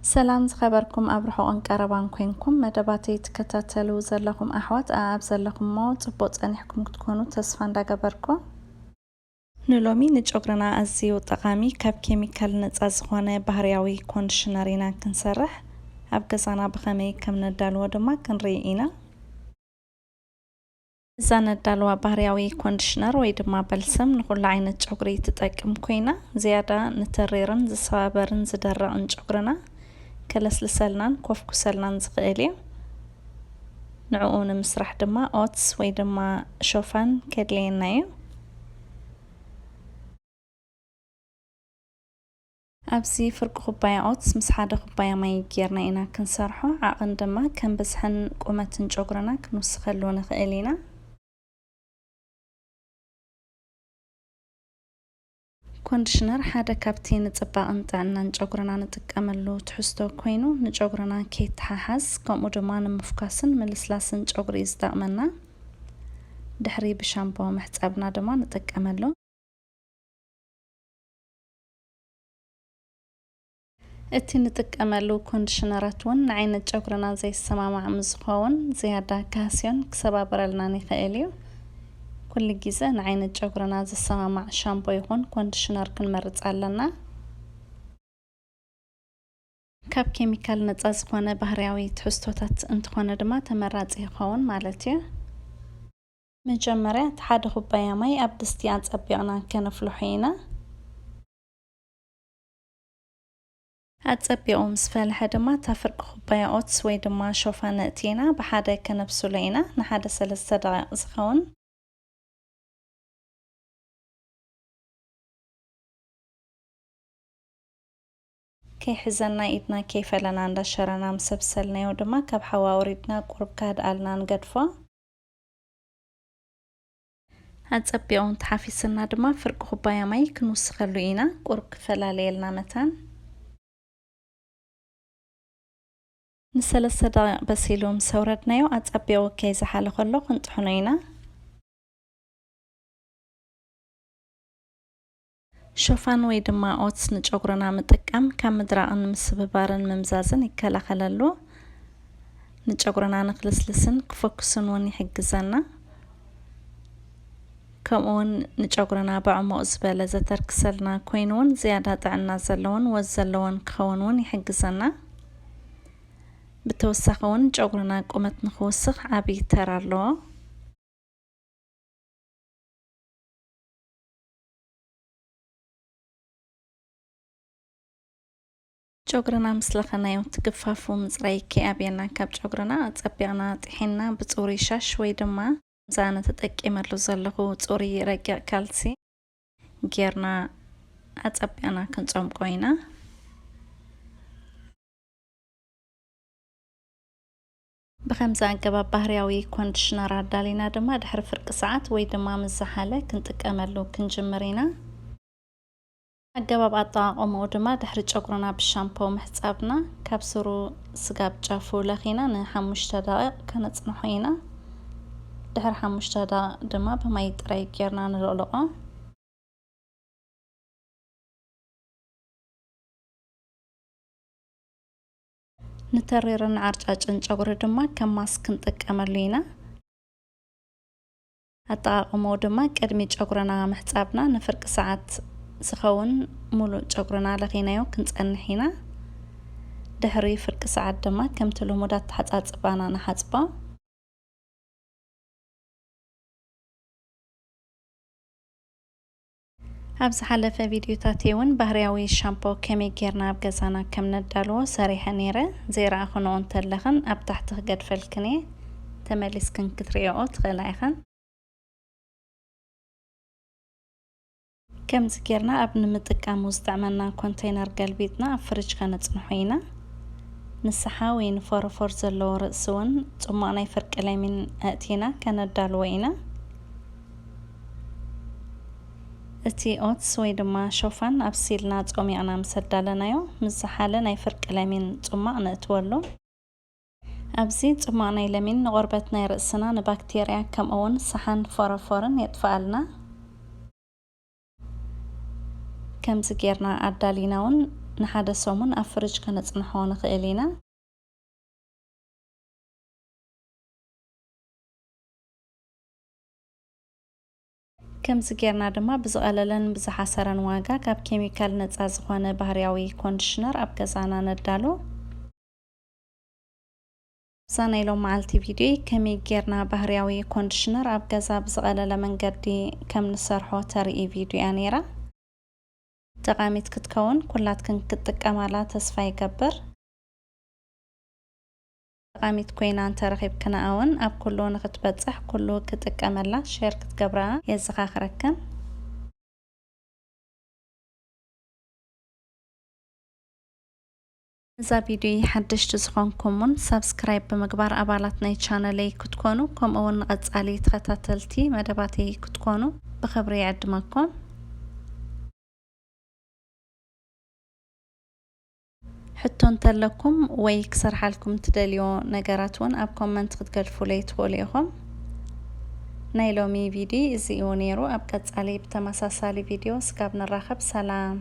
ሰላም ዝኸበርኩም ኣብ ርሑቕን ቀረባን ኮንኩም መደባተይ ትከታተሉ ዘለኹም ኣሕዋት ኣኣብ ዘለኹምሞ ጽቡቕ ጸኒሕኩም ክትኮኑ ተስፋ እንዳገበርኩ። ንሎሚ ንጨጉርና ኣዝዩ ጠቓሚ ካብ ኬሚካል ነጻ ዝኾነ ባህርያዊ ኮንዲሽነር ኢና ክንሰርሕ። ኣብ ገዛና ብኸመይ ከም ነዳልዎ ድማ ክንርኢ ኢና። እዛ ነዳልዋ ባህርያዊ ኮንዲሽነር ወይ ድማ በልሰም ንኹሉ ዓይነት ጨጉሪ ትጠቅም ኮይና፣ ዝያዳ ንተሪርን ዝሰባበርን ዝደረቕን ጨጉርና ከለስልሰልናን ኮፍኩሰልናን ዝኽእል እዩ። ንዕኡ ንምስራሕ ድማ ኦትስ ወይ ድማ ሾፋን ከድልየና እዩ። ኣብዚ ፍርቂ ኩባያ ኦትስ ምስ ሓደ ኩባያ ማይ ጌርና ኢና ክንሰርሖ። ዓቐን ድማ ከም ብዝሕን ቁመትን ጨጉርና ክንውስኸሉ ንኽእል ኢና። ኮንዲሽነር ሓደ ካብቲ ንጽባቕን ጥዕናን ጨጉርና ንጥቀመሉ ትሕዝቶ ኮይኑ፣ ንጨጉርና ከይተሓሓዝ፣ ከምኡ ድማ ንምፍኳስን ምልስላስን ጨጉሪ እዩ ዝጠቕመና። ድሕሪ ብሻምፖ ምሕጻብና ድማ ንጥቀመሉ። እቲ ንጥቀመሉ ኮንዲሽነራት እውን ንዓይነት ጨጉርና ዘይሰማማዕ ምስ ዝኸውን፣ ዝያዳ ክሃስዮን ክሰባብረልናን ይኽእል እዩ። ኩሉ ግዜ ንዓይነት ጨጉርና ዝሰማማዕ ሻምፖ ይኹን ኮንዲሽነር ክንመርጽ ኣለና። ካብ ኬሚካል ነጻ ዝኾነ ባህርያዊ ትሕዝቶታት እንተኾነ ድማ ተመራጺ ይኸውን ማለት እዩ። መጀመርያ እቲ ሓደ ኩባያ ማይ ኣብ ድስቲ ኣጸቢቕና ከነፍልሖ ኢና። ኣጸቢቑ ምስ ፈልሐ ድማ እታ ፍርቂ ኩባያ ኦትስ ወይ ድማ ሾፋ ነእትየና ብሓደ ከነብስሎ ኢና ንሓደ ሰለስተ ደቂቕ ዝኸውን። ከይሕዘና ኢድና ከይፈለና እንዳሸረና ምስ ኣብሰልናዮ ድማ ካብ ሓዊ ኣውሪድና ቁሩብ ከህድኣልና ንገድፎ። ኣጸቢቑ እንተሓፊስና ድማ ፍርቂ ኩባያ ማይ ክንውስኸሉ ኢና፣ ቁሩብ ክፈላለየልና መታን። ንሰለስተ ደቂቕ በሲሉ ምስ ኣውረድናዮ ኣጸቢቑ ከይዝሓለ ከሎ ክንጥሕኖ ኢና። ሾፋን ወይ ድማ ኦትስ ንጨጉርና ምጥቃም ካብ ምድራቕን ምስብባርን ምምዛዝን ይከላኸለሉ። ንጨጉርና ንክልስልስን ክፈኩስን እውን ይሕግዘና። ከምኡ እውን ንጨጉርና ብዕሙቕ ዝበለ ዘተርክሰልና ኮይኑ እውን ዝያዳ ጥዕና ዘለዎን ወዝ ዘለዎን ክኸውን እውን ይሕግዘና። ብተወሳኺ እውን ጨጉርና ቁመት ንክውስኽ ዓብዪ ተራ ኣለዎ። ጨጉርና ምስ ለኸናዮ ትግፋፉ ምጽራይ ከይኣብየና ካብ ጨጉርና ኣጸቢቕና ጥሒንና ብጽሩይ ሻሽ ወይ ድማ ከምዚ ኣነ ተጠቂመሉ ዘለኹ ጽሩይ ረቂቕ ካልሲ ጌርና ኣጸቢቕና ክንጸምቆ ኢና። ብኸምዚ ኣገባብ ባህርያዊ ኮንዲሽነር ኣዳሊና ድማ ድሕሪ ፍርቂ ሰዓት ወይ ድማ ምስ ዝሓለ ክንጥቀመሉ ክንጅምር ኢና። ኣገባብ ኣጠቓቕምኡ ድማ ድሕሪ ጨጉርና ብሻምፖ ምሕጻብና ካብ ስሩ ስጋብ ጫፉ ለኺና ንሓሙሽተ ደቂቕ ከነጽንሖ ኢና። ድሕሪ ሓሙሽተ ደቂቕ ድማ ብማይ ጥራይ ጌርና ንልቕልቖ። ንተሪርን ዓርጫጭን ጨጉሪ ድማ ከም ማስክ ክንጥቀመሉ ኢና። ኣጠቓቕምኡ ድማ ቅድሚ ጨጉርና ምሕጻብና ንፍርቂ ሰዓት ዝኸውን ሙሉእ ጨጉርና ለኺናዮ ክንጸንሕ ኢና። ድሕሪ ፍርቂ ሰዓት ድማ ከምቲ ልሙድ ኣተሓጻጽባና ንሓጽቦ። ኣብ ዝሓለፈ ቪድዮታተይ እውን ባህርያዊ ሻምፖ ከመይ ጌርና ኣብ ገዛና ከም ነዳልዎ ሰሪሐ ነይረ። ዘይረኣኽንኦ እንተለኽን ኣብ ታሕቲ ክገድፈልክን እየ፣ ተመሊስክን ክትርእይኦ ትኽእላ ኢኽን። ከምዚ ጌርና ኣብ ንምጥቃሙ ዝጥዕመና ኮንተይነር ገልቢጥና ኣብ ፍሪጅ ከነጽንሖ ኢና። ንስሓ ወይ ንፎረፎር ዘለዎ ርእሲ እውን ጽሟቕ ናይ ፍርቂ ለሚን ኣእቲና ከነዳልዎ ኢና። እቲ ኦትስ ወይ ድማ ሾፋን ኣብሲልና ጾሚቕና ምስ ኣዳለናዮ፣ ምስ ዝሓለ ናይ ፍርቂ ለሚን ጽሟቕ ነእትወሉ። ኣብዚ ጽሟቕ ናይ ለሚን ንቆርበት ናይ ርእስና ንባክቴርያ ከምኡ እውን ሰሓን ፎረፎርን የጥፍኣልና። ከምዚ ጌርና ኣዳሊና እውን ንሓደ ሰሙን ኣብ ፍርጅ ከነጽንሖ ንኽእል ኢና። ከምዚ ጌርና ድማ ብዝቐለለን ብዝሓሰረን ዋጋ ካብ ኬሚካል ነጻ ዝኾነ ባህርያዊ ኮንዲሽነር ኣብ ገዛና ነዳሉ። እዛ ናይ ሎም መዓልቲ ቪድዮ ከመይ ጌርና ባህርያዊ ኮንዲሽነር ኣብ ገዛ ብዝቐለለ መንገዲ ከም ንሰርሖ ተርኢ ቪድዮ እያ ነይራ። ጠቓሚት ክትከውን ኩላትክን ክትጥቀማላ ተስፋ ይገብር። ጠቓሚት ኮይና እንተረኺብክና እውን ኣብ ኩሉ ንክትበጽሕ ኩሉ ክጥቀመላ ሼር ክትገብራ የዘኻኽረክን። እዛ ቪድዮ ሓደሽቲ ዝኾንኩምን ሳብስክራይብ ብምግባር ኣባላት ናይ ቻነለይ ክትኮኑ፣ ከምኡ እውን ንቐጻሊ ተኸታተልቲ መደባተይ ክትኮኑ ብኽብሪ ይዕድመኩም። ሕቶ እንተለኩም ወይ ክሰርሓልኩም ትደልዮ ነገራት እውን ኣብ ኮመንት ክትገድፉለይ ትኽእሉ ኢኹም። ናይ ሎሚ ቪድዮ እዚ እዩ ነይሩ። ኣብ ቀጻሊ ብተመሳሳሊ ቪድዮ ስጋብ ንራኸብ፣ ሰላም።